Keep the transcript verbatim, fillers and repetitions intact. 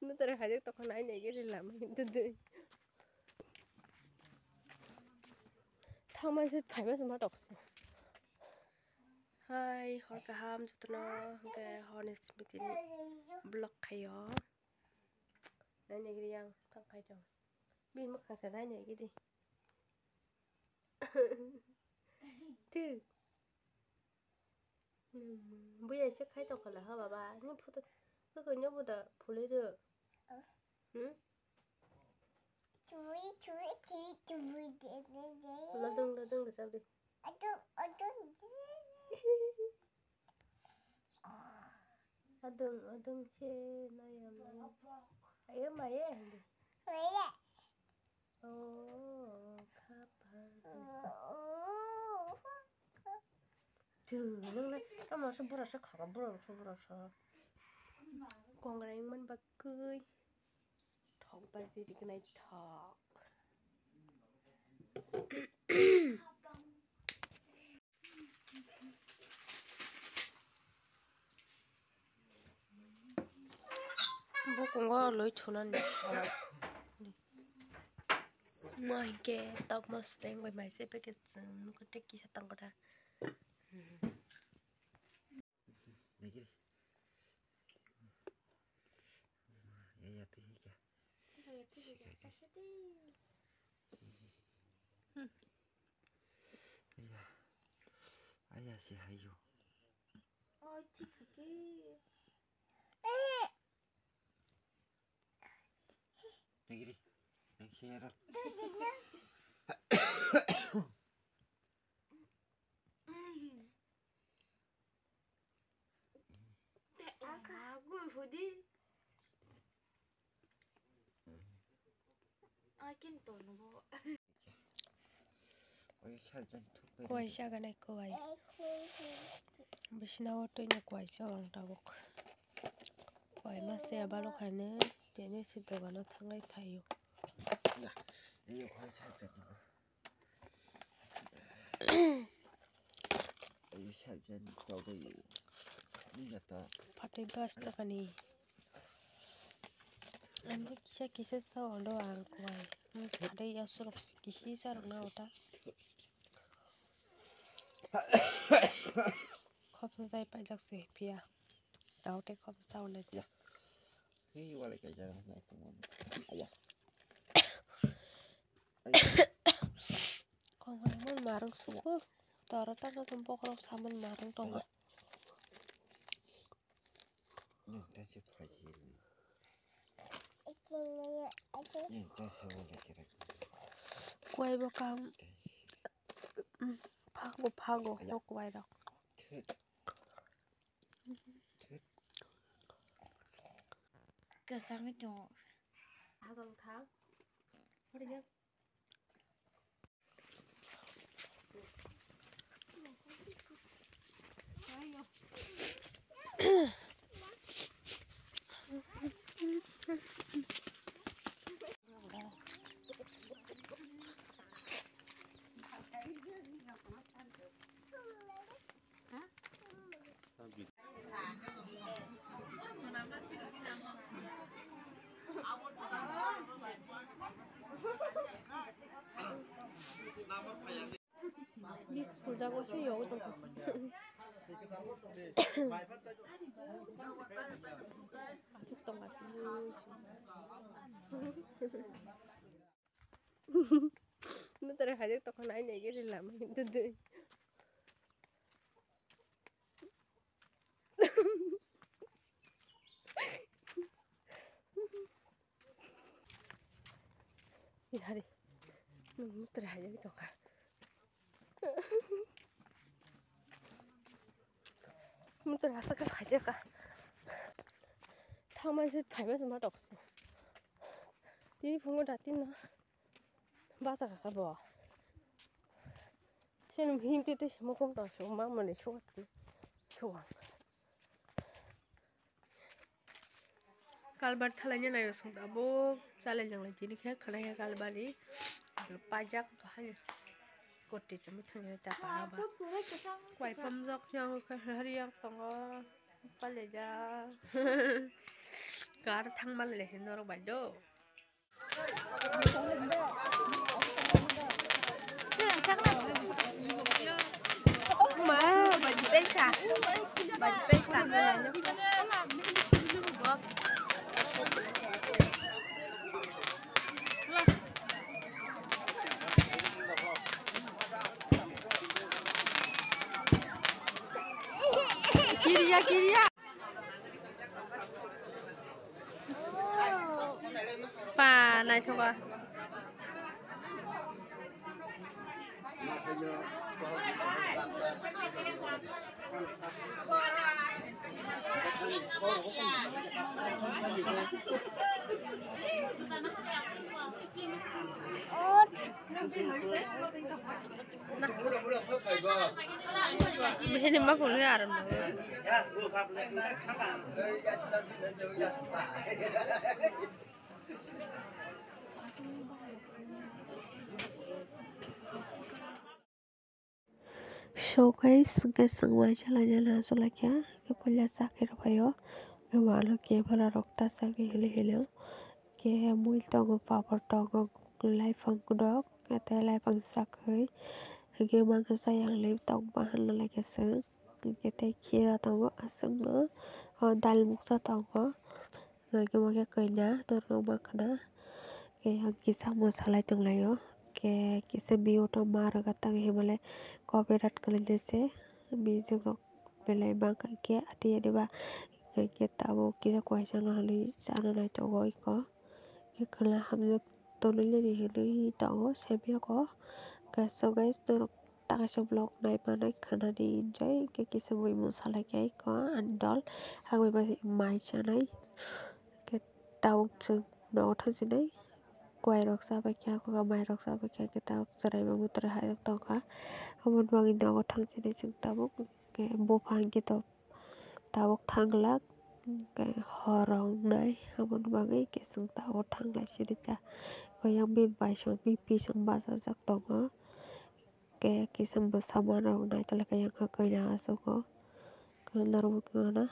Mutra hajak tokha nai nai giri lama hintu dui. Thangma se phaima se ma tokso. Hai, hor kaham jotono, hwnkhe horni simi tini vlog khaio. Nai nai giri yang thang khai tong. Bini mwkhang se nai nai giri. Thik. Hmm, buya se khai tong khala ha baba. Ni photo koko nyobo da phulai ro. Hmm? Chui, chui, chui, chui, de, de, de. Ladung, ladung da sabri. Adung, adung. Adung, adung se nayam. Ayo maye. Maye. Oh, khapa. Tu nang le, tamo se bura se khara, bura se, bura se. Kongra ingman bagwi. Thok baji rignai thok. Bukungo loi thunani. Mo hinkhe tokma steng bai mai se package chwng nukho tei kisa tangkota. Nigiri. Ya, ya, tu hika. Aya, aya, si hayo. Oh, chikaki. Nigiri. Nang siya ro. Te, ah, gui hudi. Akin tono bo. Kuai saganai kuai. Bisina o twi no kuai sa ang tabuk. Kuai ma se abalo khaine tene se dogano thangai phaio. Phatwi dos takani. Ani kisa kisa sa olo ang kuai. Ani phatwi asurok kisi sarok na ota. Khopsa jai paijak se phiya. Daote khopsa olo. Hei, walai kaijak nai tongmani. Aya. Kongkong mon marung sugo. Toro tamo tong bokrok samon marung tongo. Aya. Nung ta se phaji. Nung ta se walai kira. Kuai bo kam. Phago, phago, Aya. Ho kuai rok. Thut. Kasami tongo. Hajal thang. Hori jak. Mix purja ko se yogo tong. Atuk tong asi. Mutra hajak tokha nai nai giri lama hintu dui. Hari. Mutra hajak tokha. Mutra asa khe phaijak kha. Thangma se phaima se ma tokso. Tini phungo da tini no. Basa kha kha bo. Sen him te te se mukhum to so ma mane so. So. Kalbar thalaini nayo song abo chalai janglai tini khe khwlai khe kalbari pajak kahani koti chumi thangni ta para ba. Kwai pamjak yang khe hari yang tongo palejak. Kar thangma le se norok bai do. Ma, baji pesa. Baji pesa. Kiriya, kiriya. Pa, naithoka. Bihini ma phone khe aram nang. So guys, hwnkhe chwng mai chalaina na chwlaikha, hwnkhe puila chakhe rwbaio, hwnkhe uanw kebela rok ta chakhe hili hili. Khe mui tongo, papor tongo, laifang kodok, tei laifang sakwi, hwnkhe mangsa chayang le tok bahan na laikha chwng. Hwnkhe tei khira tongo, aswkno o dal muksa tongo, hwnkhe omo khe kanya norok nukmankha na. Khe yang kisa mwsalai tonglaio, khe kisa mute o ma rwgwk tang hinmale copyright kwlainai se music rok. Belai bangkha khe ati ati ba hwnkhe tabuk kisa kuaisa no hinwi chana naithogo iko. Khe khwlai hamjak tonwi nini hinwi tongo semiyogo. Khe so guys, norok takaisa vlog naimanai khwnani enjoy khe kisa bui mwsalai khe iko ani dol. Ang bai mai chanai khe tabuk chwng nogo thangsinai. Kuai rok chabaikha, kokha mai rok chabaikha, khe tabuk chwraima mutrwi hai rok tongkha. Aboni bagwi nogo thangsinai chwng tabuk. Khe bupha hwnkhe to tabuk thang glak, hwnkhe hor wngnai, aboni bagwi khe chwng tabuk thang lai sidi ta. Khe yang bini bai song bini pi song bachajak tongo. Khe kisa bwsa manrok naitolai khe yang khe kanya aswk o. Khe norok bo khe mano.